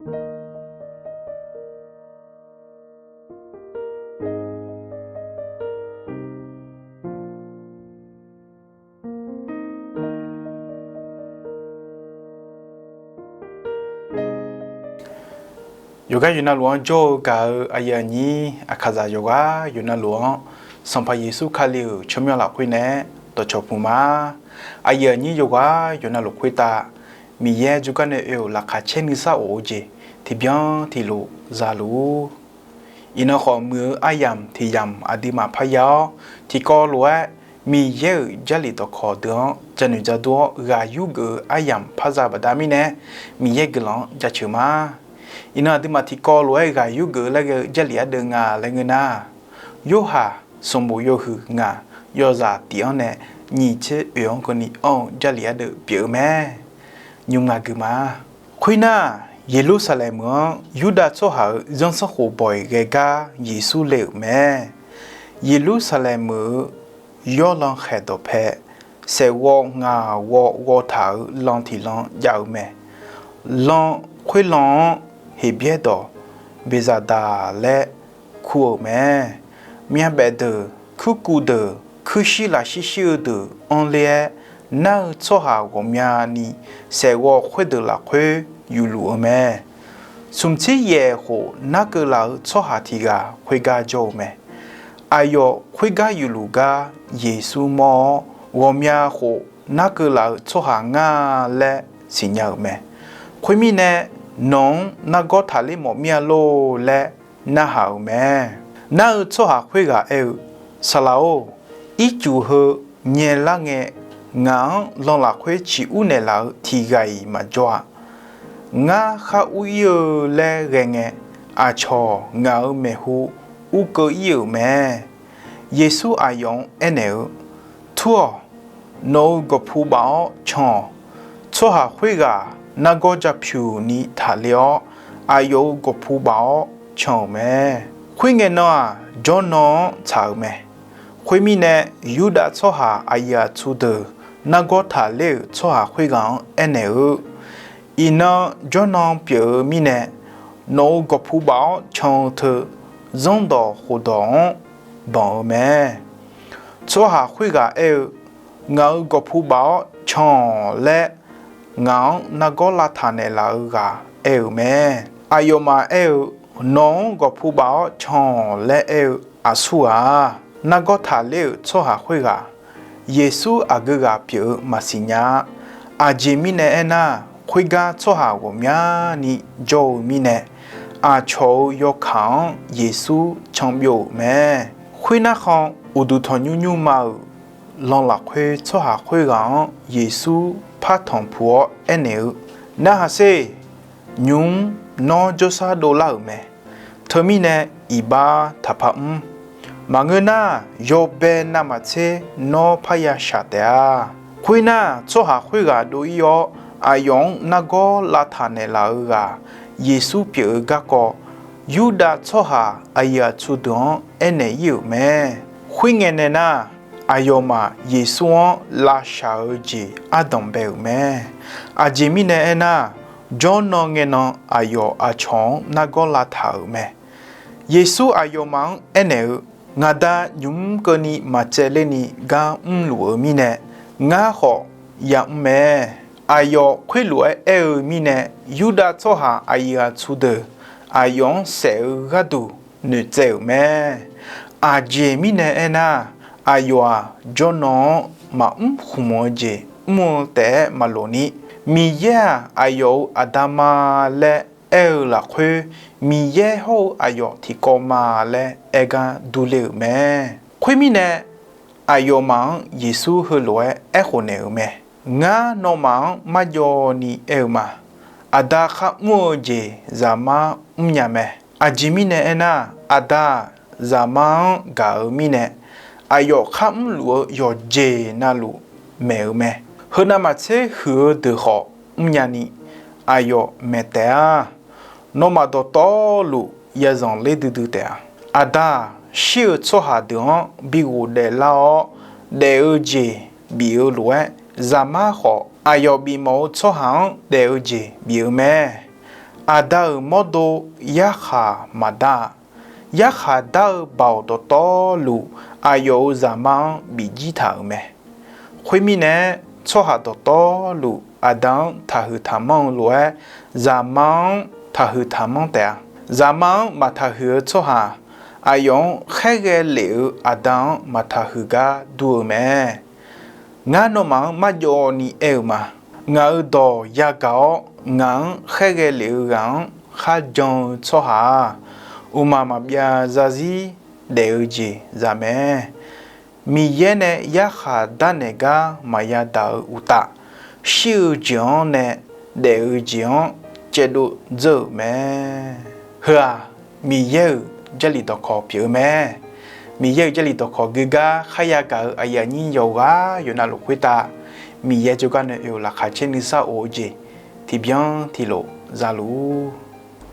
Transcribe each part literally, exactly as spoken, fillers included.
Yawqgar yawqnavluf-anr jawr-eu gaq-eu aqyuif aqnyir aqkaqzaq yawqghaq yawqnavluf-anr, Sanqpaq Yeqsur Kali-euq tsawrmyanr lafkhoer nae dawqcawq puq ma. Aqyuif aqnyir yawqghaq yawqnavluf khoertav, Miqyaer jawrgar nae oe-euq laqkhaq caer nuisar of-eu jeq tiqbyan tiqlof zaluf-ur. Iqnan khawf, muiq-eu aryamq tiq yamq aqduimaf parya-awr, tiqkawv lof-aer Miqyaer-euq Jarlif dawqkawq deuq-anr janoeq jadur-awr ghaq yurgeuf-eu aryamq parza baqda mirnae, Miqyaer guiqlanq-anr jaceuq ma. Iqnan aqduimaf tiqkawv lof-aer ghaq yurgeuf laer ghae-eu Jarlif ardeuv nga laer ngeur nar, Yorhaq sanqbof yawhuiq ngaq yawzaq tiq-anr nae nyiq tser oeq-anr keuvni anr-eu Jarlif ardeuv pyeuf-eu mae. Nymr ngaq gui ma. Khoernar, Yeqlursaqlaeq meuq-anr Yurdav tsawrhaq-euq zanrsanrkhof bawq-iq ghae gar Yeqsur le-euq mae. Yeqlursaqlaeq meuq-euq yawr lan khaeq dawqpae saeqghaw ngaq ghaw ghaw taq-euq lan tiq lan jav-eu mae. Lan khoerlan-anr Heqbyaer dawq Beqzaqdaq laer kur-euq mae. Myavbaef deuq, kuirkuv deuq, kuirshir lafshir shir-eu deuq anrler-aer, nar-eu tsawrhaq ghawqmyani saeqghaw khoerdeuq lafkhoer yufluf-eu mae. Smq tser yaef khof narkeuv laf-eu tsawrhaq tiq ghaq khoergar jawr-eu mae. Aqyawf khoergar yufluf gar Yeqsur mawr-awr, ghawqmya khof narkeuv laf-eu tsawrhaq ngar laer siqnya-euq mae. Khoermirnae, nawq-anr nargawr taqler mawf mir-a lor laer narhaq-euq mae. Nar-eu tsawrhaq khoerghaq aer-eu, Saqlaq-or, ircuf heu nyaelar ngae, ngaq-anr lan lafkhoer ciqur naeqlaf-eu tiq ghaq-iq maqjawr-a. Ngar khar ur ir-eu laer ghae ngae, aqcawq ngaq-euq maeqhu urkeuv ir-euq mae. Yeqsur aqyawf-anr aernaeq-eu, Tur-awq. Nawq-euq gawq pu baf-awr can-awq. Tsawrhaq khoerghaq nargawr japyuq ni taqler-awr, aqyawf-euq gawq pu baf-awr can-euq mae. Khoerngae nan-aq, jawrnan-anr tsaq-euq mae. Khoermirnae, Yurdav tsawrhaq aqyuif aqtsu deuq nargawr taqler-euq tsawrhaq khoerghaq-anr aernaeq-eu, Iqnan jawrnan pyeuf-eu mirnae, nawq-euq gawq pu baf-awr can-eu teu, zanrdawq khofdawq-anr banq-eu mae. Tsawrhaq khoerghaq aer-eu, Ngaq-euq gawq pu baf-awr can-awq laer, ngaq-anr nargawr lavtaq naeqlaf-eu ghaq aer-euq mae. Aqyawfmaf aer-eu, Nawq-anr gawq pu baf-awr can-awq laer aer-eu aqsur ghaq-a. Nargawr taqler-euq tsawrhaq khoerghaq, Yeqsur aqgeu ghaq pyeuf-eu maqsiq nya-a. Aqjeq mirnae aernar, khoergar tsawrhaq ghawqmyani jawr-eu mirnae, aqcawq-euq yawkaq-anr Yeqsur canbyov-euq mae. Khoernar khan, uqduq tanqnymr nymrma-euq lan lafkhoer tsawrhaq khoerghaq-anr Yeqsur partanq puq-awr aernaeq-eu, Narhaq sher. Nymq-mr nawr jawrshar dovlar-euq mae. Teumirnae, iqbax taqpar mr. Maqngeur nar, yawbae navmaqtser nawr parya shaq taef-a. Khoernar, tsawrhaq khoerghaq dov ir-awr, aqyawf-anr nargawr lavtaq naeqlaf-eu ghaq Yeqsur pyeuf-eu garkawv, Yurdav tsawrhaq aqyuif aqtsu deuq-anr aernaeq ir-euq mae. Khoerngae nae nar, aqyawfmaf Yeqsur-anr lavshaq-eu jeq ardanq bae-euq mae. Aqjeq mirnae aernar, jawrnan ngae nan aqyawf aqcawq-anr nargawr lavtaq-euq mae. Yeqsur aqyawfmaf-anr aernaeq-eu, Ngaq Da nymq-mr keuvni maqcaevler ni gar mrluf-eu mirnae, ngar khawf yamr mae. Aqyawf khoerlof-aer aer-eu mirnae, Yurdav tsawrhaq aqyuif aqtsu deuq aqyawf-anr saef-eu gharduq noeqtsaev-euq mae. Aqjeq mirnae aernar, aqyawf-aq, jawrnan-anr maqmr khmq-eu jeq mr-eu taef-aer maqloq ni, Miqyaer-aq, aqyawf-euq Aqda ma laer aer-eu lafkhoer, Miqyaer hawr-eu aqyawf tiqkawv ma laer aer gar durler-euq mae. Khoermirnae, aqyawfmaf-anr Yeqsur heulof-aer aerkhof naeq-euq mae. Ngar nawmaf-anr marjawv ni aer-eu ma. Aqda khar mr-eu jeq Zaqmar mrnya mae. Aqjeq mirnae aernar, Aqda-aq, Zaqmar-anr gaq-eu mirnae, aqyawf khar mrluf-eu yawqjeq navluf maeq-eu mae. Heu navmaqtser huiq-eu deuq khawf mrnya ni, aqyawf maeq taef-a. Nawmaf dawqtawvluf yazanq ler duidui taef-a. Aqda-aq, shir-euq tsawrhaq deuq-anr bi ghofdaef lar-awr, daef-eu jeq bif-eu lof-aer, Zaqmar khawf aqyawf bifmawf-eu tsawrhaq-anr daef-eu jeq bif-eu mae. Aqda-euq mawrdo yarkhaq maqdar-a. Yarkhaq dar-eu baoq dawqtawvluf, aqyawf-euq zaqma-anr bifjir taq-euq mae. Khoermirnae, tsawrhaq dawqtawvluf aqda-anr taqhuiq taqmanr-eu lof-aer, zaqma-anr taqhuiq taqmanr taef-a. Zaqma-anr maqtaqhuiq-eu tsawrhaq, aqyawf-anr khaerghae lef-eu aqda-anr maqtaqhuiq gar dur-eu mae. Ngar nawmaf-anr marjawv ni aer-eu ma. Ngaq-euq dawq yagaq-awr, ngaq-anr khaerghae lef-eu ghaq-anr kharjan-eu tsawrhaq-aq, uqmaq maqbyav zarzir daef-eu jeq za mae. Miqyaer nae yarkhaq darnaeq gar maqya daq-eu uqtaf, shir-eu jeq-anr nae daef-eu jeq-anr caevdov dzeur-euq mae. Heu-aq, Miqyaer-euq Jarlif dawqkawq pyeuf-eu mae. Miqyaer-euq Jarlif dawqkawq geugar kharya gaq-eu aqyuif aqnyir yawqghaq yawqnavluf khoertav, Miqyaer jawrgar nae oe-euq laqkhaq caer nuisar of-eu jeq tiqbyan tiqlof zaluf-ur.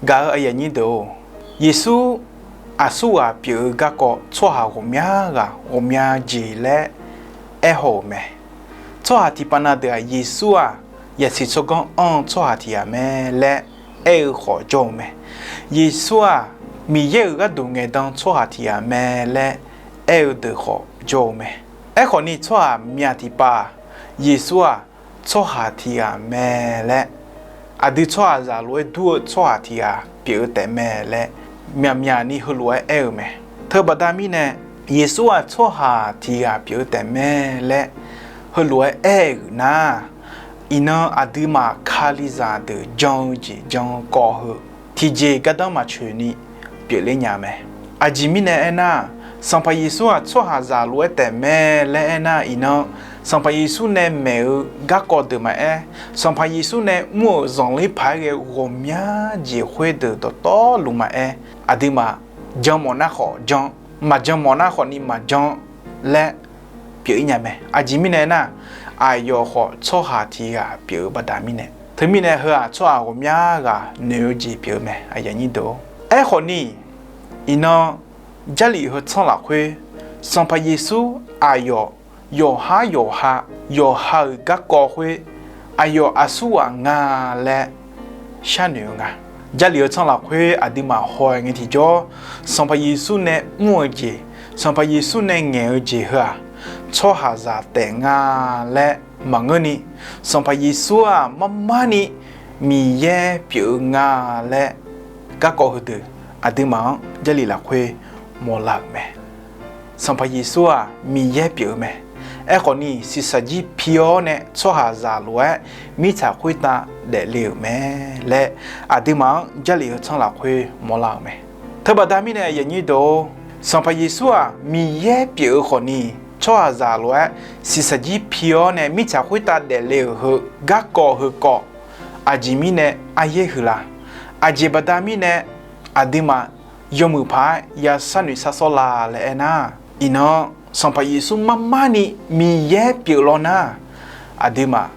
Gaq-eu aqyuif aqnyir deuq-or, Yeqsur aqsurghaq pyeuf-eu garkawv tsawrhaq ghawqmya ghaq ghawqmya jeq laer aerhaw-euq mae. Tsawrhaq tiqpav na deuq-aq, Yeqsur-aq, yasiq tsawrganr anr-eu tsawrhaq tiq ghaq mae laer aer-eu khawf jawr-eu mae. Yeqsur-aq, Miqyaer-euq gharduq ngaeqdan tsawrhaq tiq ghaq mae laer aer-eu deuq khawf jawr-eu mae. Aerkhawf ni, tsawrhaq myaq tiqpav-aq, Yeqsur-aq, tsawrhaq tiq ghaq mae laer, aqdui tsawrhaqzaq lof-aer dur-eu tsawrhaq tiq ghaq pyeuf-eu taef mae laer, myaqmyaq ni heulof-aer aer-eu mae. Teubaqda mirnae, Yeqsur-aq, tsawrhaq tiq ghaq pyeuf-eu taef mae laer heulof-aer aer-euq nar, iqnan aqduimaf Kalizaq deuq jan-eu jeq jan-eu kawv heu tiqjeq gardanr maqtsoeq ni pyeufler nya mae. Aqjeq mirnae aernar, Sanqpaq Yeqsur-aq, tsawrhaqzaq lof-aer taef mae laer aernar, iqnan Sanqpaq Yeqsur nae maeq-eu garkawv deuq maqaer, Sanqpaq Yeqsur nae mr-euq zanqler paq-aer ghae-eu ghawqmya jeq khoerdeuq dawqtawvluf maqaer, aqduimaf jan mawf nar khawf jan, maqjan mawf nar khawf ni maqjan laer pyeuf-ir nya mae. Aqjeq mirnae aernar, aqyawf khawf tsawrhaq tiq ghaq pyeuf-eu baqda mirnae. Teumirnae heu-aq, tsawrhaq ghawqmya ghaq noeq-eu jeq pyeuf-eu mae. Aerkhawf ni, iqnan Jarlif heu tsanr lafkhoer, Sanqpaq Yeqsur aqyawf yawqhar yawqha, yawqha-euq garkawv khoer aqyawf aqsurghaq nga laer sharnoeq-eu nga. Jarlif heu tsanr lafkhoer aqduimaf haw-aer ngae tiqjawr, Sanqpaq Yeqsur nae mr-eu jeq, Sanqpaq Yeqsur nae ngaeq-eu jeq heu-aq, tsawrhaqzaq taef nga laer maqngeurni, Sanqpaq Yeqsur-aq, marmarni Miqyaer pyeuf-eu nga laer garkawv heudeuq aqduimaf-anr Jarlif lafkhoer mawrlar-euq mae. Sanqpaq Yeqsur-aq, Miqyaer pyeuf-eu mae. Aerkhawf ni, shiqshaq jir pi-awr nae tsawrhaqzaq lof-aer mirtsaq khoertav daefle-euq mae laer aqduimaf-anr Jarlif heu tsanr lafkhoer mawrlar-euq mae. Teubaqda mirnae aqyuif aqnyir deuq-or, Sanqpaq Yeqsur-aq, Miqyaer pyeuf-eu khawfni, tsawrhaqzaq lof-aer shiqshaq jir pi-awr nae mirtsaq khoertav daefle-euq heu garkawv heu kawv, aqjeq mirnae aryaer huiqla? Aqjeq baqda mirnae aqduimaf yawmuiq paq-aer ya sharnoeq sharsawr la laer aernar, iqnan Sanqpaq Yeqsur marmarni Miqyaer pyeuf law nar, aqduimaf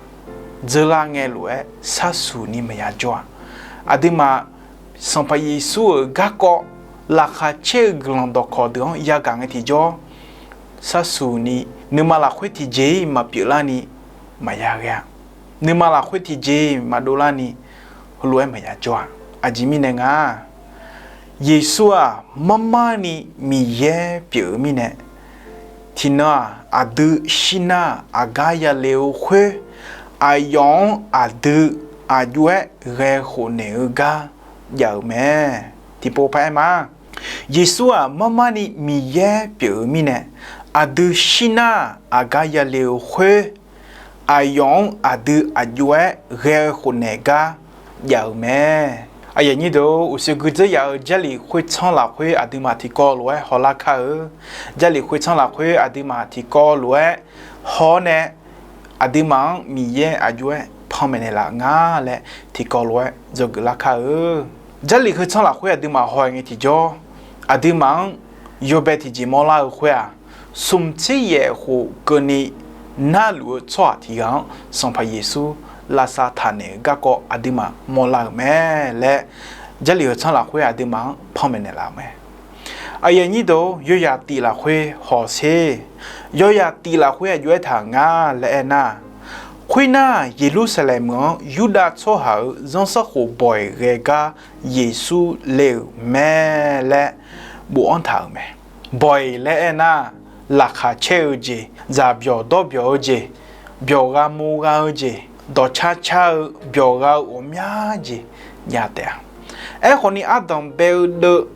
dzeurlar ngae lof-aer sharsuq ni maqya jawr-a. Aqduimaf Sanqpaq Yeqsur-euq garkawv laqkhaq caer-eu guiqlanq dawqkawq deuq-anr yagaq ngae tiqjawr, sharsuq ni nuima lafkhoer tiqjeq-iq maqpyeuflarni maqya ghae-a. Nuima lafkhoer tiqjeq-iq maqdovlarni heulof-aer maqya jawr-a. Aqjeq mirnae nga, Yeqsur-aq, marmarni Miqyaer pyeuf-eu mirnae, tiqnan-aq, aqdui shirnar aqgar yale-eu khoer, aqyawf-anr aqdui aqjox-aer ghae khofnaeq-eu gar jav-euq mae. Tiqpov paq-aer ma. Yeqsur-aq, marmarni Miqyaer pyeuf-eu mirnae, aqdui shirnar aqgar yale-eu khoer, aqyawf-anr aqdui aqjox-aer ghae khofnaeq gar jav-eu mae. Aqyuif aqnyir deuq-or, uqshoe guidzeur yaf-eu Jarlif khoertsanr lafkhoer aqduimaf tiqkawv lof-aer hawlar kar-eu. Jarlif khoertsanr lafkhoer aqduimaf tiqkawv lof-aer haw-awr nae, aqduimaf-anr Miqyaer aqjox-aer panmaeq naeqlaf nga laer tiqkawv lof-aer dzawgeuf lar kar-eu. Jarlif khoertsanr lafkhoer aqduimaf haw-aer ngae tiqjawr, aqduimaf-anr yawbae tiqjeq mawrlar-eu khoer-aq, smq tser yaef khof keuvni narluf-eu tsawrhaq tiq ghaq-anr Sanqpaq Yeqsur lavsav taqnaeq-eu garkawv aqduimaf mawrlar-euq mae laer, Jarlif khoertsanr lafkhoer aqduimaf-anr panmaeq naeqlaf-euq mae. Aqyuif aqnyir deuq-or, yawzaq tif lafkhoer hawsher. Yawzaq tif lafkhoer aqjox-aer taq nga laer aernar, Khoernar, Yeqlursaqlaeq meuq-anr Yurdav tsawrhaq-euq zanrsanrkhof bawq-iq ghae gar Yeqsur le-euq mae laer bofanr taq-euq mae. Bawq-iq laer aernar, laqkhaq caer-eu jeq, dzaqbyawq dawrbyawq-eu jeq, byawq gha mu gha-eu jeq, dawqcar car-eu byawq gha-eu ghawqmya jeq jav taef-a. Aerkhawfni, ardanq bae-eu deuv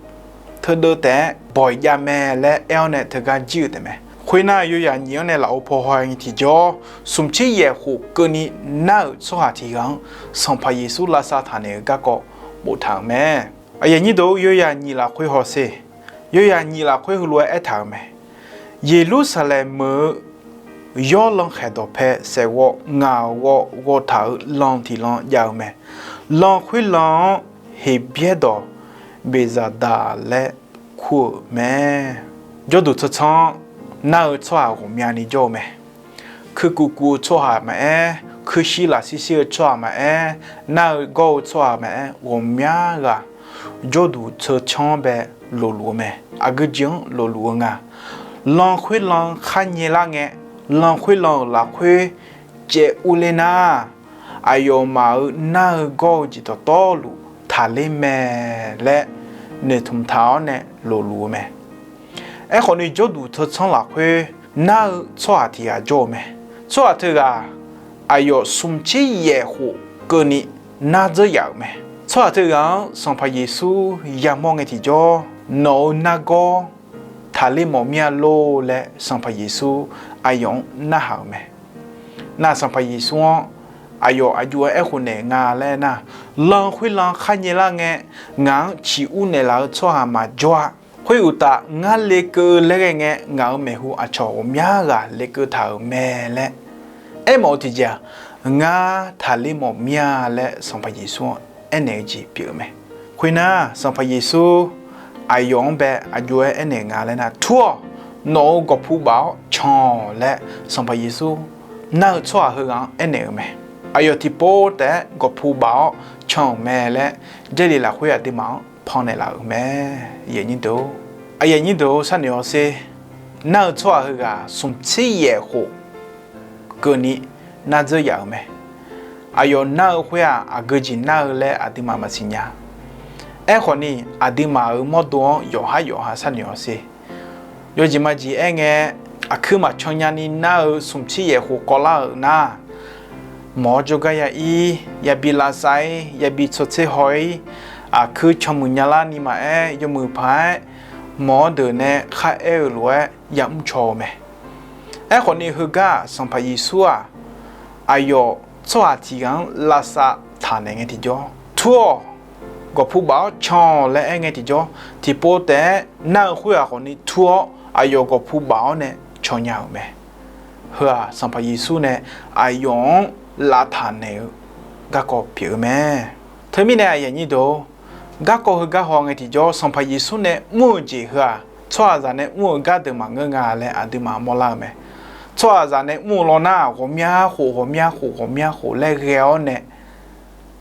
teudeuv taef-aer bawq-iq jav mae laer aer-awr nae teugar jir-eu taef mae. Khoernar, yawyaq nyif-anr nae lafov paw haw-aer ngae tiqjawr, smq tser yaef khof keuvni nar-euq tsawrhaq tiq ghaq-anr Sanqpaq Yeqsur lavsav taqnaeq-eu garkawv boftaq-euq mae. Aqyuif aqnyir deuq-or, yawyaq nyif lafkhoer hawsher. Yawyaq nyif lafkhoer heulof-aer aertaq-euq mae. Yeqlursaqlaeq meuq-eu yawr lan khaeqdawq pae saeqghawv ngaq ghawv ghawv taq-euq lan tiq lan jav-eu mae. Lan khoer lan-anr Heqbyaer dawq Beqzaqdaq laer kur-euq mae. Jawrduq tsanr tsanr nar-eu tsawrhaq ghawqmyani jawr-eu mae. Kuirkuv kuv-eu tsawrhaq maqaer, kuirshir lafshir shir-eu tsawrhaq maqaer, nar-eu gawr-eu tsawrhaq maqaer, ghawqmya ghaq jawrduq tsanr tsanr-anr bae lofluf-eu mae. Aqgeu jeq-anr lofluf-eu nga. Lan khoer lan khar nyaelar ngae, lan khoer lan-euq lafkhoer caev urler nar, aqyawfmaf-euq nar-eu gawr-eu jeq dawqtawvluf taqler mae laer noeqtmq taq-awr nae lofluf-eu mae. Aerkhawfni, jawrduq tsanr tsanr lafkhoer nar-eu tsawrhaq tiq ghaq jawr-eu mae. Tsawrhaq teughaq aqyawf smq tser yaef khof keuvni nar dzeur yaf-euq mae. Tsawrhaq teughaq-anr Sanqpaq Yeqsur yamawr ngae tiqjawr, nawq-euq nargawr taqler mawf mir-a lor laer Sanqpaq Yeqsur aqyawf-anr narhaq-euq mae. Nar, Sanqpaq Yeqsur-anr aqyawf aqjox-aer aerkhof naeq nga laer aernar, lan khoer lan khar nyaelar ngae, ngaq-anr ciq ur naeqlaf-eu tsawrhaq maqjawr-a. Khoeruqtaf, ngar lekeuv-eu laer ghae ngae, ngaq-euq maeqhu aqcawq ghawqmya ghaq lekeuv taq-euq mae laer aermawf-eu tiqjeq-aq, ngar taqler mawf mir-a laer Sanqpaq Yeqsur-anr aernaeq-eu jeq pyeuf-eu mae. Khoernar, Sanqpaq Yeqsur aqyawf-anr bae aqjox-aer aernaeq nga laer nar, Tur-awq, nawq-euq gawq pu baf-awr can-awq laer Sanqpaq Yeqsur nar-eu tsawrhaq heughaq-anr aernaeq-euq mae. Aqyawf tiqpov taef-aer gawq pu baf-awr can-euq mae laer Jarlif lafkhoer aqduimaf-anr pannaeq laf-euq mae. Aqyuif aqnyir deuq-or, sharnoeq hawsher. Nar-eu tsawrhaq heughaq smq tser yaef khof keuvni nar dzeur yaf-euq mae. Aqyawf nar-eu khoer-aq, aqgeu jeq nar-eu laer aqduimaf maqsiq nya. Aerkhawfni, aqduimaf-euq mawrdo-anr yawqhar yawqha sharnoeq hawsher. Yawjeq majeq aerngae, aqkuir maqcan nyani nar-eu smq tser yaef khof kawvlar-euq nar, mawq-awr jawrgar ya ir, yabi lavsav ir, yabi tsawrtser haw ir, aqkuir canmuiq nyalar ni maqaer, yawmuiq paq-aer mawq-awr deuq nae kharaer-eu lof-aer yamr caw-eu mae. Aerkhawfni, heugar-aq, Sanqpaq Yeqsur-aq, aqyawf tsawrhaq tiq ghaq-anr lavsav taqnaeq ngae tiqjawr, Tur-awq, gawq pu baf-awr can-awq laer aer ngae tiqjawr, tiqpov taef-aer nar-eu khoer-aq khawfni tur-awr aqyawf gawq pu baf-awr nae can nya-euq mae. Heu-aq, Sanqpaq Yeqsur nae aqyawf-anr lavtaq naeq-eu garkawv pyeuf-eu mae. Teumirnae aqyuif aqnyir deuq-or, garkawv heugar haw ngae tiqjawr, Sanqpaq Yeqsur nae mr-eu jeq heu-aq, tsawrhaqzaq nae mr-eu gardeuq maqngeur nga laer aqduimaf mawrlar-eu mae. Tsawrhaqzaq nae mr-eu lawnar, ghawqmya khof ghawqmya khof ghawqmya khof laer ghae-awr nae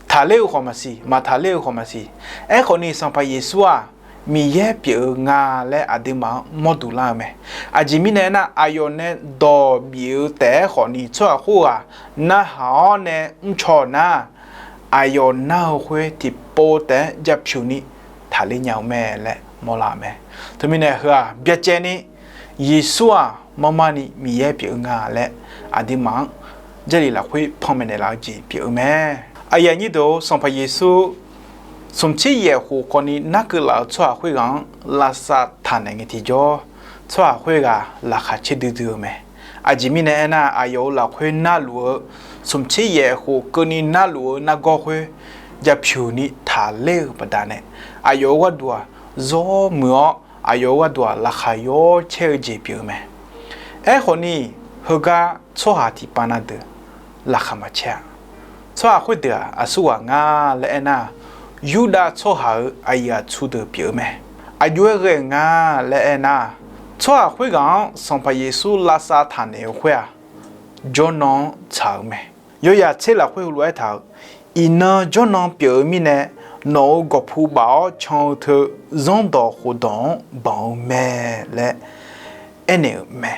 taqler-eu khawf maqsiq, maqtaqler-eu khawf maqsiq. Aerkhawfni, Sanqpaq Yeqsur-aq, Miqyaer pyeuf-eu nga laer aqduimaf-anr mawrduq lar-eu mae. Aqjeq mirnae aernar, aqyawf nae dawq bif-eu taef-aer khawfni tsawrhaq khoerghaq narhaq-awr nae mrcaw-eu nar, aqyawf nar-eu khoer tiqpov taef-aer japyuq ni taqler nya-eu mae laer mawrlar-eu mae. Teumirnae heu-aq byacaevni, Yeqsur-aq marmarni Miqyaer pyeuf-eu nga laer aqduimaf-anr Jarlif lafkhoer panmaeq naeqlaf-eu jeq pyeuf-eu mae. Aqyuif aqnyir deuq-or, Sanqpaq Yeqsur smq tser yaef khof kawvni narkeuv laf-eu tsawrhaq khoerghaq-anr lavsav taqnaeq ngae tiqjawr, tsawrhaq khoerghaq laqkhaq caer duidui-eu mae. Aqjeq mirnae aernar, aqyawf-euq lafkhoer narluf-eu smq tser yaef khof keuvni narluf-eu nargawr khoer japyuq ni taqler-eu baqdanae, aqyawf-euq gharduq-aq zawr muiq-awr, aqyawf-euq gharduq-aq laqkhaq yawcaer-eu jeq pyeuf-eu mae. Aerkhawfni, heugar tsawrhaq tiqpav na deuq laqkhaq maqcaer-a. Tsawrhaq khoerdeuq-aq aqsurghaq nga laer aernar, Yurdav tsawrhaq-euq aqyuif aqtsu deuq pyeuf-eu mae. Aqjox-aer ghae-euq nga laer aernar, tsawrhaq khoerghaq-anr Sanqpaq Yeqsur lavsav taqnaeq-eu khoer-aq, jawrnan-anr tsaq-euq mae. Yawyaq tser lafkhoer heulof-aer taq-euq, Iqnan jawrnan pyeuf-eu mirnae, nawq-euq gawq pu baf-awr can-eu teu zanrdawq khofdawq-anr banq-eu mae laer aernaeq-euq mae.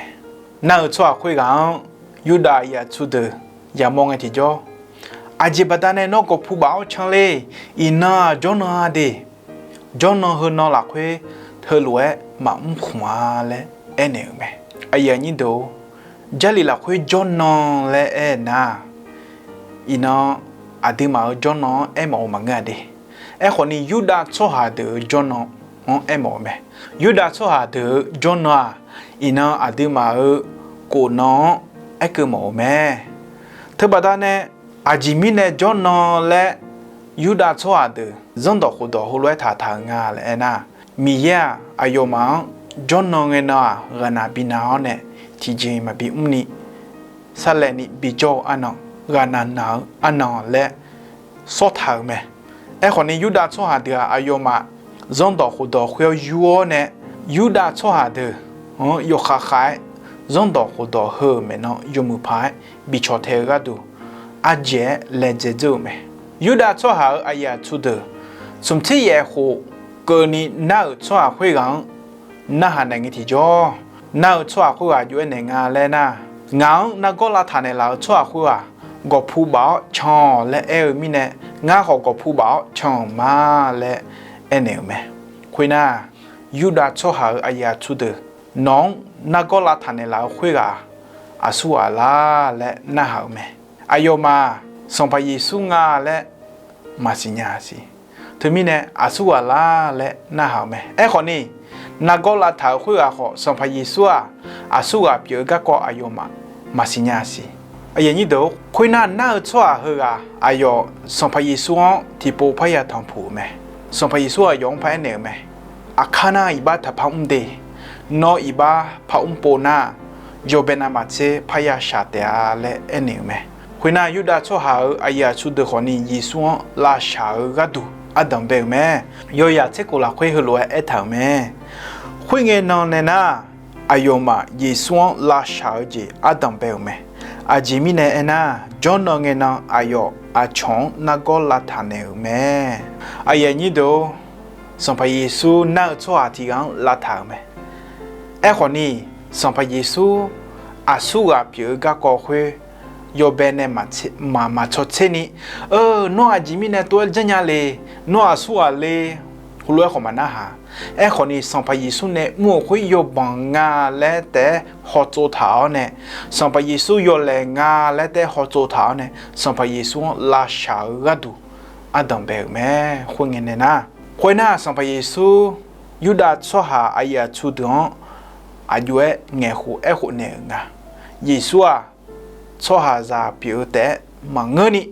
Nar-eu tsawrhaq khoerghaq-anr Yurdav aqyuif aqtsu deuq yamawr ngae tiqjawr, aqjeq baqdanae nawr gawqpu baf-awr can le? Iqnan-aq jawrnan-a de. Jawrnan heunan lafkhoer heulof-aer maqmr khmq-a laer aernaeq-euq mae. Aqyuif aqnyir deuq-or, Jarlif lafkhoer jawrnan laer aernar, iqnan aqduimaf-euq jawrnan-anr aermawf-eu maqngeur-a de. Aerkhawfni, Yurdav tsawrhaq deuq-euq jawrnan-anr aermawf-eu mae. Yurdav tsawrhaq deuq-euq jawrnan-aq, iqnan aqduimaf-euq khofnan-anr aerkeuv mawf-eu mae. Teubaqda nae, aqjeq mirnae jawrnan laer Yurdav tsawrhaq deuq zanrdawq khofdawq heulof-aer taqtaq-euq nga laer aernar, Miqyaer-aq, aqyawfmaf-anr jawrnan ngae nan-aq, ghaqnaq bina-awr nae tiqjeq maqbi mrni, sarlaevni bijawr-eu arnan, ghaqnaq naq-eu arnan laer sawrtaq-euq mae. Aerkhawfni, Yurdav tsawrhaq deuq-aq, aqyawfmaf zanrdawq khofdawq khoer-awr yur-awr nae, Yurdav tsawrhaq deuq-anr yawkhav khav-aer zanrdawq khofdawq heu-euq maeqnan yawmuiq paq-aer bicaw tae-eu gharduq, ardzaeq-aer laedzae dzeur-euq mae. Yurdav tsawrhaq-euq aqyuif aqtsu deuq, smq tser yaef khof keuvni nar-euq tsawrhaq khoerghaq-anr narhaq naeq ngae tiqjawr, nar-eu tsawrhaq khoerghaq jov-aer naeq nga laer nar, ngaq-anr nargawr lavtaq naeqlaf-euq tsawrhaq khoerghaq gawqpu baf-awr can-awq laer aer-eu mirnae, ngar khawf gawqpu baf-awr can-euq ma laer aernaeq-euq mae. Khoernar, Yurdav tsawrhaq-euq aqyuif aqtsu deuq, nawq-anr nargawr lavtaq naeqlaf-eu khoerghaq aqsurghaq lar laer narhaq-euq mae. Aqyawfmaf Sanqpaq Yeqsur nga laer maqsiq nya siq. Teumirnae aqsurghaq lar laer narhaq-euq mae. Aerkhawfni, nargawr lavtaq-euq khoerghaq khawf, Sanqpaq Yeqsur-aq aqsurghaq pyeuf-eu garkawv aqyawfmaf maqsiq nya siq. Khoernar, nar-eu tsawrhaq heughaq aqyawf Sanqpaq Yeqsur-anr tiqpov parya tanqpuq-euq mae. Sanqpaq Yeqsur aqyawf-anr paraer naeq-euq mae. Aqkar nar iqbax taqpar mr de. Nawr iqbax par mr pov nar, yawbae navmaqtser parya shaq taef-a laer aernaeq-euq mae. Khoernar, Yurdav tsawrhaq-euq aqyuif aqtsu deuq khawfni Yeqsur-anr lavshaq-eu gharduq ardanq bae-euq mae. Yawyaq tser khof lafkhoer heulof-aer aertaq-euq mae. Khoerngae nan nae nar, aqyawfmaf Yeqsur-anr lavshaq-eu jeq ardanq bae-euq mae. Aqjeq mirnae aernar, jawrnan ngae nan aqyawf aqcawq-anr nargawr lavtaq naeq-euq mae. Aqyuif aqnyir deuq-or, Sanqpaq Yeqsur nar-eu tsawrhaq tiq ghaq-anr lavtaq-euq mae. Aerkhawfni, Sanqpaq Yeqsur aqsurghaq pyeuf-eu garkawv khoer yawbae nae maq, maqtsawq tserni, Eu, nawr aqjeq mirnae tov-aer janrnya le, nawr aqsurghaq le, heulof-aer khawf maqnarhaq. Aerkhawfni, Sanqpaq Yeqsur nae mr-euq khoer yawbanq nga laer taef-aer hawtsov taq-awr nae, Sanqpaq Yeqsur yawlaeq nga laer taef-aer hawtsov taq-awr nae, Sanqpaq Yeqsur-anr lavshaq-eu gharduq ardanq bae-euq mae. Khoerngae nae nar, khoernar, Sanqpaq Yeqsur Yurdav tsawrhaq aqyuif aqtsu deuq-anr aqjox-aer ngaeqkhof aerkhof naeq-euq nga. Yeqsur-aq, tsawrhaqzaq pyeuf-eu taef-aer maqngeurni,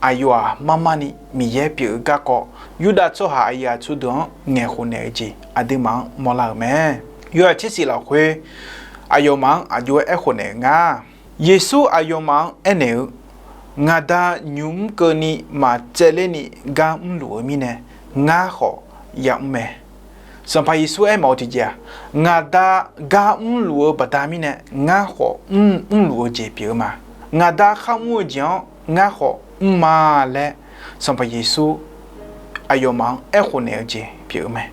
aqyawf-aq marmarni Miqyaer pyeuf-eu garkawv, Yurdav tsawrhaq aqyuif aqtsu deuq-anr ngaeqkhof naeq-eu jeq aqduimaf-anr mawrlar-euq mae. Yawyaq tser shif lafkhoer aqyawfmaf-anr aqjox-aer aerkhof naeq-eu nga. Yeqsur aqyawfmaf-anr aernaeq-eu, Ngaq Da nymq mr keuvni maqtsaevler ni gar mrluf-eu mirnae, ngar khawf yamr mae. Sanqpaq Yeqsur aermawf-eu tiqjeq-aq, Ngaq Da gar mrluf-eu baqda mirnae, ngar khawf mr, mrluf-eu jeq pyeuf-eu ma. Ngaq Da khar mr-eu jeq-anr ngar khawf mr ma laer, Sanqpaq Yeqsur aqyawfmaf-anr aerkhof naeq-eu jeq pyeuf-eu mae.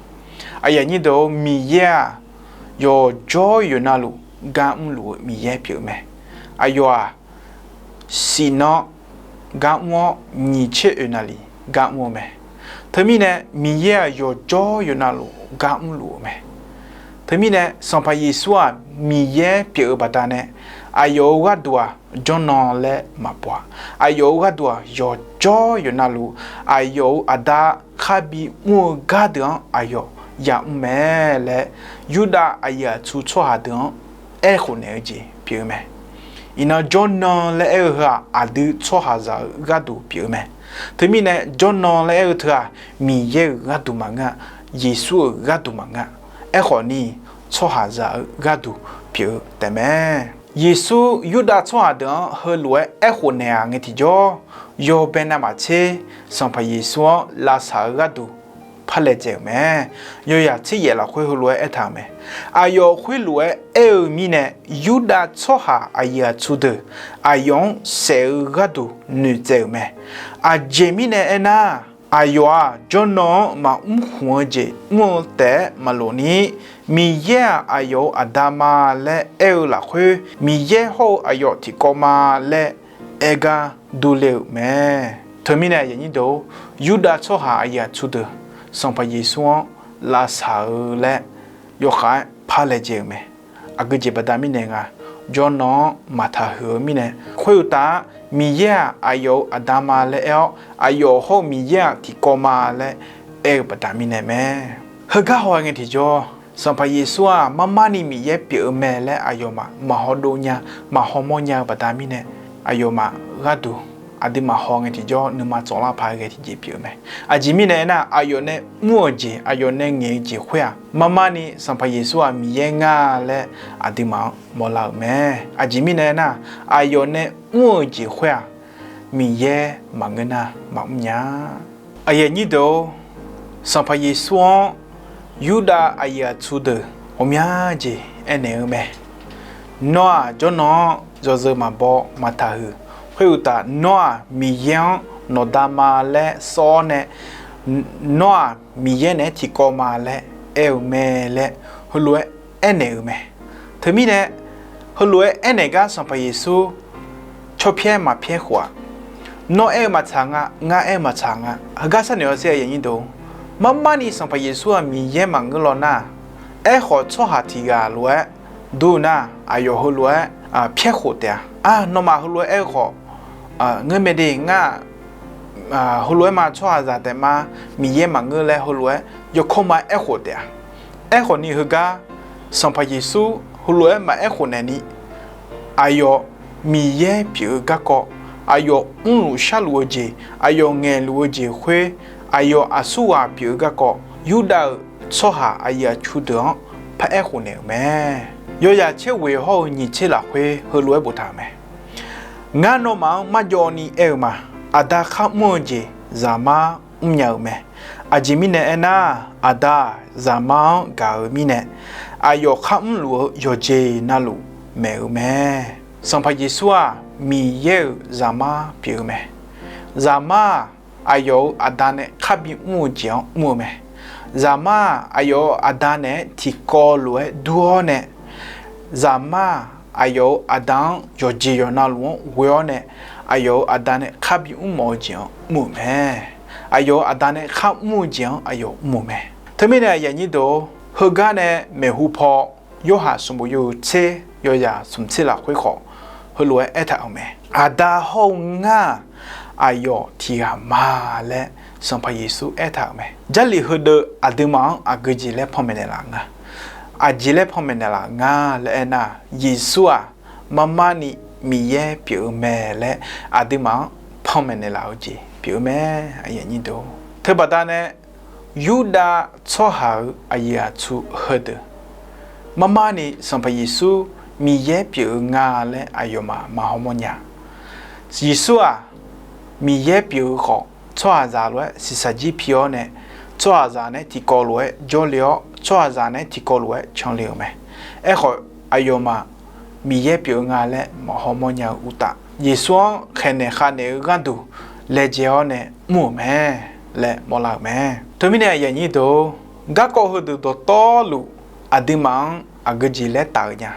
Aqyuif aqnyir deuq-or, Miqyaer-aq, yawqjawr yawqnavluf gar mrluf-eu Miqyaer pyeuf-eu mae. Aqyawf-aq, siqnan gar mr-awr, nyiq tser oeq navluf gar mr-eu mae. Teumirnae, Miqyaer-aq, yawqjawr yawqnavluf gar mrluf-eu mae. Teumirnae, Sanqpaq Yeqsur-aq, Miqyaer pyeuf-eu baqdanae, aqyawf-euq gharduq-aq, jawrnan laer maqbaw-a. Aqyawf-euq gharduq-aq, yawqjawr yawqnavluf, aqyawf-euq Aqda kharbi mr-eu gardeuq-anr aqyawf yamr mae laer, Yurdav aqyuif aqtsu tsawrhaq deuq-anr aerkhof naeq-eu jeq pyeuf-eu mae. Iqnan jawrnan laer aer-eu heu-aq, aqdui tsawrhaqzaq-euq gharduq pyeuf-eu mae. Teumirnae, jawrnan laer aer-eu teu-aq, Miqyaer-euq gharduq maqngeur-a. Yeqsur-euq gharduq maqngeur-a. Aerkhawfni, tsawrhaqzaq-euq gharduq pyeuf-eu taefmae. Yeqsur Yurdav tsawrhaq deuq-anr heulof-aer aerkhof naeq-aq ngae tiqjawr, yawbae navmaqtser Sanqpaq Yeqsur-anr lavsaq-eu gharduq parlaejae-euq mae. Yawyaq tser yaef lafkhoer heulof-aer aertaq-euq mae. Aqyawf khoerlof-aer aer-eu mirnae, Yurdav tsawrhaq aqyuif aqtsu deuq aqyawf-anr saef-eu gharduq noeqtsaev-euq mae. Aqjeq mirnae aernar, aqyawf-aq, jawrnan-anr maqmr khmq-eu jeq mr-eu taef-aer maqloq ni, Miqyaer-aq, aqyawf-euq Aqda ma laer aer-eu lafkhoer, Miqyaer hawr-eu aqyawf tiqkawv ma laer aer gar durler-euq mae. Teumirnae aqyuif aqnyir deuq-or, Yurdav tsawrhaq aqyuif aqtsu deuq Sanqpaq Yeqsur-anr lavsaq-eu laer yawkhav-aer par laejae-euq mae. Aqgeu jeq baqda mirnae nga, jawrnan-anr maqtaq huiq-eu mirnae, khoeruqtaf-aq, Miqyaer-aq aqyawf-euq aqda ma laer aer-awr, aqyawf hawr-eu Miqyaer-aq tiqkawv ma laer aer-eu baqda mirnae mae. Heugar haw-eu ngae tiqjawr, Sanqpaq Yeqsur-aq marmarni Miqyaer pyeuf-eu mae laer aqyawfmaf maqhaw dov nya, maqhaw mawr nya-eu baqda mirnae, aqyawfmaf gharduq aqduimaf haw ngae tiqjawr nuima tsawqlar paq-aer ghae tiqjeq pyeuf-eu mae. Aqjeq mirnae aernar, aqyawf nae mr-euq jeq, aqyawf nae ngaeq-eu jeq khoer-aq, marmarni Sanqpaq Yeqsur-aq Miqyaer nga laer aqduimaf-anr mawrlar-euq mae. Aqjeq mirnae aernar, aqyawf nae mr-eu jeq khoer-aq, Miqyaer maqngeur nar maqmr nya. Aqyuif aqnyir deuq-or, Sanqpaq Yeqsur-anr Yurdav aqyuif aqtsu deuq ghawqmya jeq aernaeq-eu mae. Nawr-aq jawrnan-anr yawzeu maqbaw maqtaq huiq. Khoeruqtaf, nawr-aq Miqyaer-anr nawqda ma laer sawr-awr nae, nawr-aq Miqyaer naeq-aer tiqkawv ma laer aer-eu mae laer heulof-aer aernaeq-eu mae. Teumirnae, heulof-aer aernaeq gar Sanqpaq Yeqsur cawpyaer maqpyaer khof-aq, nawr aer-eu maqtsaq nga, ngar aer-eu maqtsaq nga. Heugar sharnoeq-awr sher aqyuif aqnyir deuq-or, marmarni Sanqpaq Yeqsur-aq Miqyaer maqngeur law nar, aerkhawf tsawrhaq tiq ghaq lof-aer dur-eu nar, aqyawf heulof-aer pyaer khof taef-a. Aq, nawmaf heulof-aer aer-eu khawf, ngeur mae de, ngar-aq heulof-aer ma tsawrhaqzaq taef ma, Miqyaer maqngeur laer heulof-aer yawkawr ma aerkhof taef-a. Aerkhawf ni heugar Sanqpaq Yeqsur heulof-aer maqaer khof naeq ni, aqyawf Miqyaer pyeuf-eu garkawv, aqyawf mrluf sharluf-eu jeq, aqyawf ngaeqluf-eu jeq khoer, aqyawf aqsurghaq pyeuf-eu garkawv, Yurdav-euq tsawrhaq aqyuif aqtsu deuq-anr paraer khof naeq-euq mae. Yawzaq tser ghoeq hawr-eu nyiq tser lafkhoer heulof-aer boftaq-euq mae. Ngar nawmaf-anr marjawv ni aer-eu ma. Aqda kharmr-eu jeq Zaqmar mrnya-euq mae. Aqjeq mirnae aernar, Aqda-aq Zaqmar-anr gaq-eu mirnae, aqyawf kharmrluf-eu yawqjeq navluf maeq-eu mae. Sanqpaq Yeqsur-aq Miqyaer-euq Zaqmar pyeuf-eu mae. Zaqmar-aq aqyawf-euq Aqda nae kharbi mr-eu jeq-anr mr-eu mae. Zaqmar-aq aqyawf-euq Aqda naeq-aer tiqkawv lof-aer dur-awr nae, Zaqmar-aq aqyawf-euq Aqda-anr yawqjeq yawqnavluf-anr ghoe-awr nae, aqyawf-euq Aqda nae kharbi mrmawf-eu jeq-anr mr-euq mae. Aqyawf-euq Aqda nae kharmr-eu jeq-anr aqyawf mr-euq mae. Teumirnae aqyuif aqnyir deuq-or, heugar nae maeqhu paw Yorhaq sanqbof yawhuiq tser yawzaq smq tser lafkhoer khawf, heulof-aer aertaq-euq mae. Aqda hawr-eu ngar-aq, aqyawf tiq ghaq ma laer Sanqpaq Yeqsur aertaq-euq mae. Jarlif heudeuq aqduimaf-anr aqgeu jeq laer panmaeq naeqlaf nga. Aqjeq laer panmaeq naeqlaf nga laer aernar, Yeqsur-aq marmarni Miqyaer pyeuf-eu mae laer aqduimaf-anr panmaeq naeqlaf-eu jeq pyeuf-eu mae. Teubaqda nae Yurdav tsawrhaq-euq aqyuif aqtsu heudeuq marmarni Sanqpaq Yeqsur Miqyaer pyeuf-eu nga laer aqyawfmaf maqhaw mawrnya. Yeqsur-aq Miqyaer pyeuf-eu khawf, tsawrhaqzaq lof-aer shiqshaq jir pi-awr nae, tsawrhaqzaq naeq-aer tiqkawv lof-aer jawrle-awr, tsawrhaqzaq naeq-aer tiqkawv lof-aer canle-euq mae. Aerkhawf, aqyawfmaf Miqyaer pyeuf-eu nga laer maqhaw mawrnya-eu uqtaf, Yeqsur-anr khaeqnaeq khavnaeq-eu gharduq laejae-awr nae mr-euq mae laer mawrlar-euq mae. Teumirnae aqyuif aqnyir deuq-or, garkawv heudeuq dawqtawvluf aqduimaf-anr aqgeu jeq laer taf-eu nya.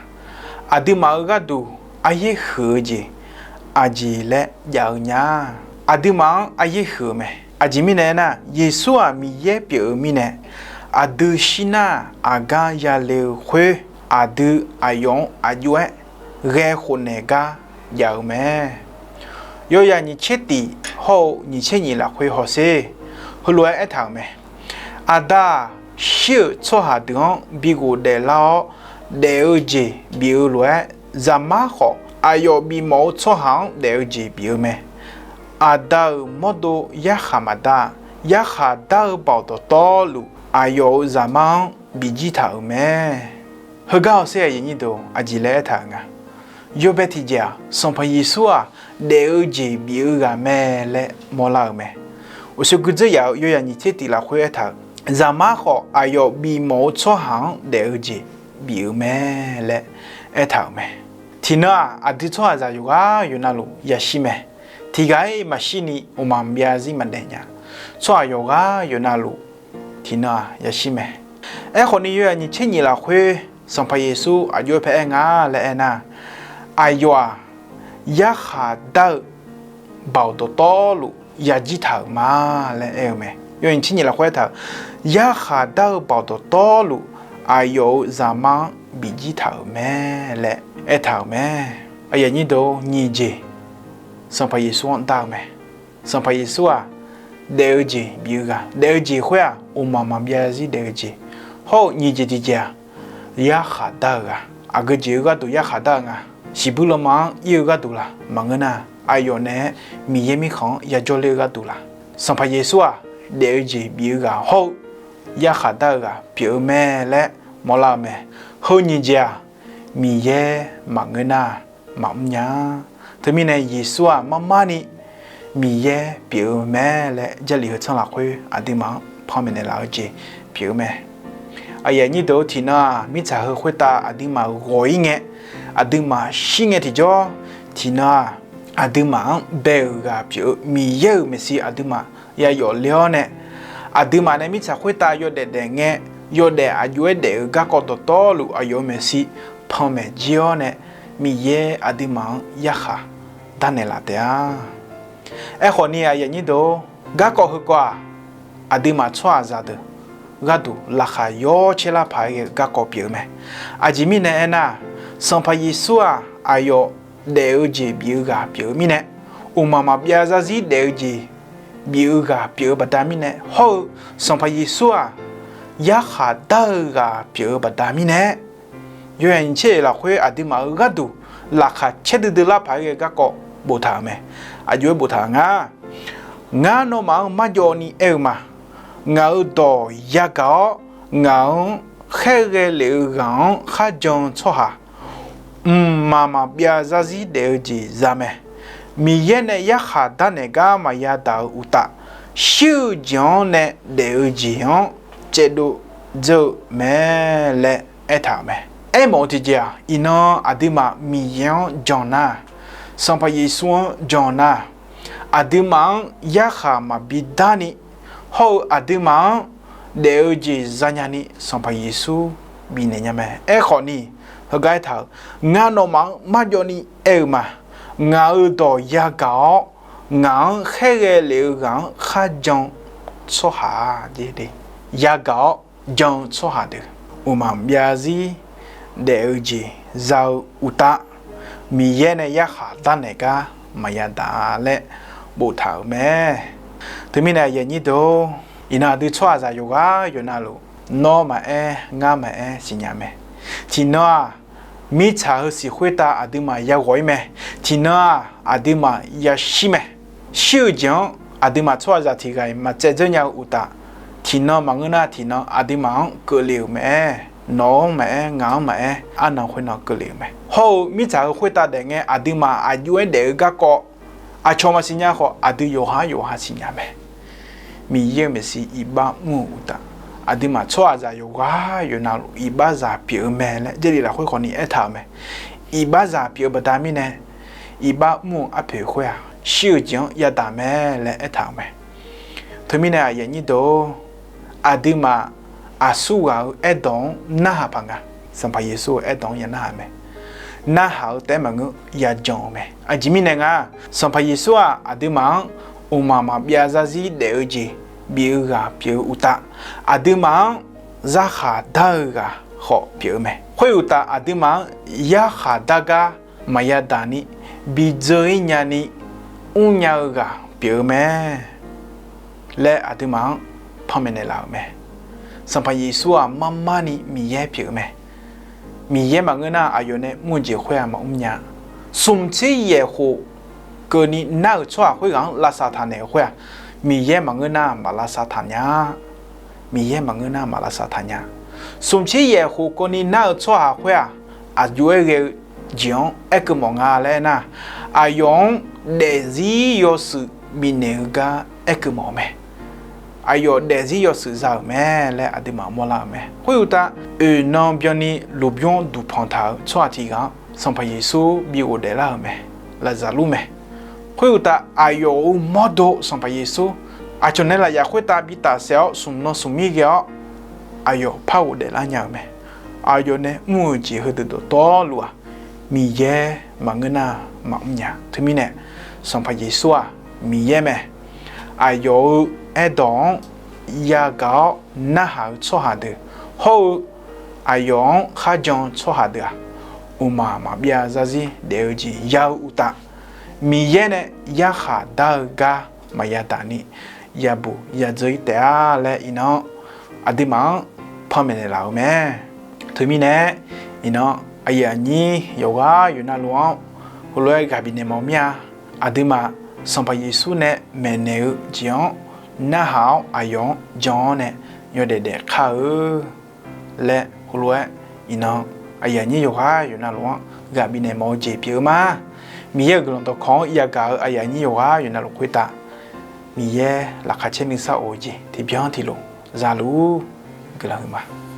Aqduimaf-euq gharduq aryaer huiq-eu jeq aqjeq laer jav-eu nya. Aqduimaf-anr aryaer huiq-eu mae. Aqjeq mirnae aernar, Yeqsur-aq Miqyaer pyeuf-eu mirnae, aqdui shir nar aqgar yale-eu khoer, aqdui aqyawf-anr aqjox-aer ghae khofnaeq gar jav-eu mae. Yawzaq nyiq tser tif hawr-eu nyiq tser nyiq lafkhoer hawsher, heulof-aer aertaq-euq mae. Aqda-aq, shir-euq tsawrhaq deuq-anr bi ghofdaef lar-awr daef-eu jeq bif-eu lof-aer, Zaqmar khawf aqyawf bifmawf-eu tsawrhaq-anr daef-eu jeq bif-eu mae. Aqda-euq mawrdo yarkhaq maqdar-a. Yarkhaq dar-eu baoq dawqtawvluf, aqyawf-euq Zaqmar-anr bijir taq-euq mae. Heugar hawsher aqyuif aqnyir deuq, aqjeq laer aertaq-euq nga. Yawbae tiqjeq-aq, Sanqpaq Yeqsur-aq daef-eu jeq bif-eu ghaq mae laer mawrlar-euq mae. Uqshoe guidzeur yaf-euq yawzaq nyiq tser tif lafkhoer aertaq-euq, Zaqmar khawf aqyawf bifmawf-eu tsawrhaq-anr daef-eu jeq bif-eu mae laer aertaq-euq mae. Tiqnan-aq, aqdui tsawrhaqzaq yawqghaq yawqnavluf yashir mae. Tiqghaq-iq maqshir ni mqmaq maqbyav zarzir maqdaef nya. Tsawrhaq yawqghaq yawqnavluf tiqnan-aq yashir mae. Aerkhawf ni, yawzaq nyiq tser nyiq lafkhoer Sanqpaq Yeqsur aqjox-aer pae aer nga laer aernar, aqyawf-aq, yarkhaq dar-eu baoq dawqtawvluf yajir taq-euq ma laer aer-eu mae. Yawnyir tser nyiq lafkhoer aertaq-euq, yarkhaq dar-eu baoq dawqtawvluf aqyawf-euq zaqmar-anr bijir taq-euq mae laer aertaq-euq mae. Aqyuif aqnyir deuq-or, nyiq jeq Sanqpaq Yeqsur-anr dar-eu mae. Sanqpaq Yeqsur-aq, daef-eu jeq bif-eu ghaq, daef-eu jeq khoer-aq, mqmaq maqbyav zarzir daef-eu jeq, hawr-eu nyiq jeq tiqjeq-aq, yarkhaq dar-eu ghaq, aqgeu jeq-eu gharduq yarkhaq dar-eu nga. Shiqbuir lanma-anr ir-eu gharduq laq maqngeur nar, aqyawf naeq-aer Miqyaer mirkhanq-anr yajawr ler-eu gharduq laq, Sanqpaq Yeqsur-aq, daef-eu jeq bif-eu ghaq hawr-eu yarkhaq dar-eu ghaq pyeuf-eu mae laer mawrlar-eu mae. Heu nyiq jeq-aq, Miqyaer maqngeur nar, maqmr nya. Teumirnae Yeqsur-aq, marmarni Miqyaer pyeuf-eu mae laer Jarlif heu tsanr lafkhoer aqduimaf-anr panmaeq naeqlaf-eu jeq pyeuf-eu mae. Aqyuif aqnyir deuq-or, tiqnan-aq, mirtsaq heu khoertav aqduimaf ghawq-ir ngae, aqduimaf shir ngae tiqjawr, tiqnan-aq, aqduimaf-anr bae-euq ghaq pyeuf-eu Miqyaer-euq maeqshi aqduimaf yayawf le-awr nae, aqduimaf nae mirtsaq khoertav yawdaef daef ngae, yawdaef aq jov-aer daef-euq garkawv dawqtawvluf aqyawf-euq maeqshi panmaeq jir-awr nae, Miqyaer aqduimaf-anr yarkhaq darnaeq laf taef-a. Aerkhawf ni, aqyuif aqnyir deuq-or, garkawv heukawv-aq, aqduimaf tsawrhaqzaq deuq gharduq laqkhaq yawcaer lar paq-aer ghae-eu garkawv pyeuf-eu mae. Aqjeq mirnae aernar, Sanqpaq Yeqsur-aq, aqyawf daef-eu jeq bif-eu ghaq pyeuf-eu mirnae, mqmaq maqbyav zarzir daef-eu jeq bif-eu ghaq pyeuf-eu baqda mirnae, hawr-eu Sanqpaq Yeqsur-aq, yarkhaq dar-eu ghaq pyeuf-eu baqda mirnae, yawhaiq nyiq tser-eq lafkhoer aqduimaf-euq gharduq laqkhaq caer duidui lar paq-aer ghae garkawv boftaq-euq mae. Aq jov-aer boftaq-euq nga. Ngar nawmaf-anr marjawv ni aer-eu ma. Ngaq-euq dawq yagaq-awr, ngaq-anr khaerghae lef-eu ghaq-anr kharjan-eu tsawrhaq, mqmaq maqbyav zarzir daef-eu jeq za mae. Miqyaer nae yarkhaq darnaeq gar maqya daq-eu uqtaf, shir-eu jeq-anr nae daef-eu jeq-anr caevdov dzeur-eu mae laer aertaq-euq mae. Aermawf-eu tiqjeq-aq, iqnan aqduimaf Miqyaer-anr jan nar, Sanqpaq Yeqsur-anr jan nar, aqduimaf-anr yarkhaq maqbi darni, hawr-eu aqduimaf-anr daef-eu jeq zanya ni Sanqpaq Yeqsur bifnaeq nya mae. Aerkhawf ni, heugar aertaq-euq, ngar nawmaf-anr marjawv ni aer-eu ma. Ngaq-euq dawq yagaq-awr, ngaq-anr khaerghae lef-eu ghaq-anr kharjan-eu tsawrhaq-a, yagaq-awr jan-eu tsawrhaq deuq, mqmaq byav zarzir daef-eu jeq za-eu uqtaf, Miqyaer nae yarkhaq darnaeq gar maqya daq laer boftaq-euq mae. Teumirnae aqyuif aqnyir deuq-or, iqnan aqdui tsawrhaqzaq yawqghaq yawqnavluf, nawr maqaer ngar maqaer siqnya mae. Tiqnan-aq, mirtsaq heu siq khoertav aqduimaf yaghawq-ir mae. Tiqnan-aq, aqduimaf yashir mae. Shir-eu jeq-anr aqduimaf tsawrhaqzaq tiq ghaq-iq maqtsaev dzeur nya-eu uqtaf, tiqnan maqngeur nar tiqnan aqduimaf-anr keuvle-euq mae. Nawq-anr maqaer, ngaq-anr maqaer, arnan khoernan keuvle-euq mae. Hawr-eu mirtsaq heu khoertav daef ngae aqduimaf aq jov-aer daef-eu garkawv aqcawq maqsiq nya khawf, aqdui yawqha yawqha siqnya mae. Miqyaer-euq maeqshi iqbax mr-euq uqtaf, aqduimaf tsawrhaqzaq yawqghaq yawqnavluf iqbaxzaq pyeuf-eu mae laer Jarlif lafkhoer khawfni aertaq-euq mae. Iqbaxzaq pyeuf-eu baqda mirnae, iqbax mr-eu arpoeq khoer-aq, shir-eu jeq-anr yadaq mae laer aertaq-euq mae. Teumirnae aqyuif aqnyir deuq-or, aqduimaf aqsurghaq-eu aerdawq-anr narhaq paq nga. Sanqpaq Yeqsur-euq aerdawq-anr ya narhaq mae. Narhaq-eu taef-aer maqngeur, yajan-eu mae. Aqjeq mirnae nga, Sanqpaq Yeqsur-aq, aqduimaf-anr mqmaq maqbyav zarzir daef-eu jeq bif-eu ghaq pyeuf-eu uqtaf, aqduimaf-anr yarkhaq dar-eu ghaq khawf pyeuf-eu mae. Khoeruqtaf, aqduimaf-anr yarkhaq dar gar maqya daq ni, bi dzeur-ir nya ni, mrnya-eu ghaq pyeuf-eu mae laer aqduimaf-anr panmaeq naeqlaf-euq mae. Sanqpaq Yeqsur-aq, marmarni Miqyaer pyeuf-eu mae. Miqyaer maqngeur nar, aqyawf nae mr-eu jeq khoer-aq maqmr nya. Smq tser yaef khof keuvni nar-euq tsawrhaq khoerghaq-anr lavsav taq naeq-euq khoer-aq, Miqyaer maqngeur nar, maq lavsav taq nya. Miqyaer maqngeur nar, maq lavsav taq nya. Smq tser yaef khof keuvni nar-euq tsawrhaq khoer-aq, aq jov-aer ghae-eu jeq-anr aerkeuv mawf nga laer aernar, aqyawf-anr daefzir yawshuif bifnaeq-eu gar aerkeuv mawf-eu mae. Aqyawf daefzir yawshuif za-euq mae laer aqduimaf mawrlar-euq mae. Khoeruqtaf, oeq nan byanni lmqbymr-anr duqpanq taq-euq tsawrhaq tiq ghaq-anr Sanqpaq Yeqsur bi ghofdaef lar-euq mae. Laqzaqlur mae. Khoeruqtaf, aqyawf-euq mawrdo Sanqpaq Yeqsur aqcawq nae lafyaq khoertav bi tafsaef-awr, smq nan smq mir ghae-awr, aqyawf par ghofdaef lar nya-euq mae. Aqyawf nae mr-euq jeq heudeuq dawqtawvluf-aq, Miqyaer maqngeur nar, maqmr nya. Teumirnae, Sanqpaq Yeqsur-aq Miqyaer mae. Aqyawf-euq aerdawq-anr yagaq-awr narhaq-eu tsawrhaq deuq hawr-eu, aqyawf-anr kharjan-eu tsawrhaq deuq-aq, mqmaq maqbyav zarzir daef-eu jeq ya-eu uqtaf, Miqyaer nae yarkhaq dar-eu gar maqya daq ni, yabuq yadzeur-ir taef-a laer iqnan aqduimaf-anr panmaeq naeqlaf-euq mae. Teumirnae iqnan aqyuif aqnyir yawqghaq yawqnavluf-anr heulof-aer ghaq bifnaeq mawf mir-a. Aqduimaf Sanqpaq Yeqsur nae maeqnaeq-eu jeq-anr narhaq-awr aqyawf-anr jan-awr nae yawdaef daef kar-eu laer heulof-aer iqnan aqyuif aqnyir yawqghaq yawqnavluf-anr ghaq bifnaeq mawf-eu jeq pyeuf-eu ma. Miqyaer-euq guiqlanq dawqkawq-anr yagaq-eu aqyuif aqnyir yawqghaq yawqnavluf khoertav Miqyaer laqkhaq caer nuisar of-eu jeq tiqbyan tiqlof zaluf-ur. Guiqlanq huiqma.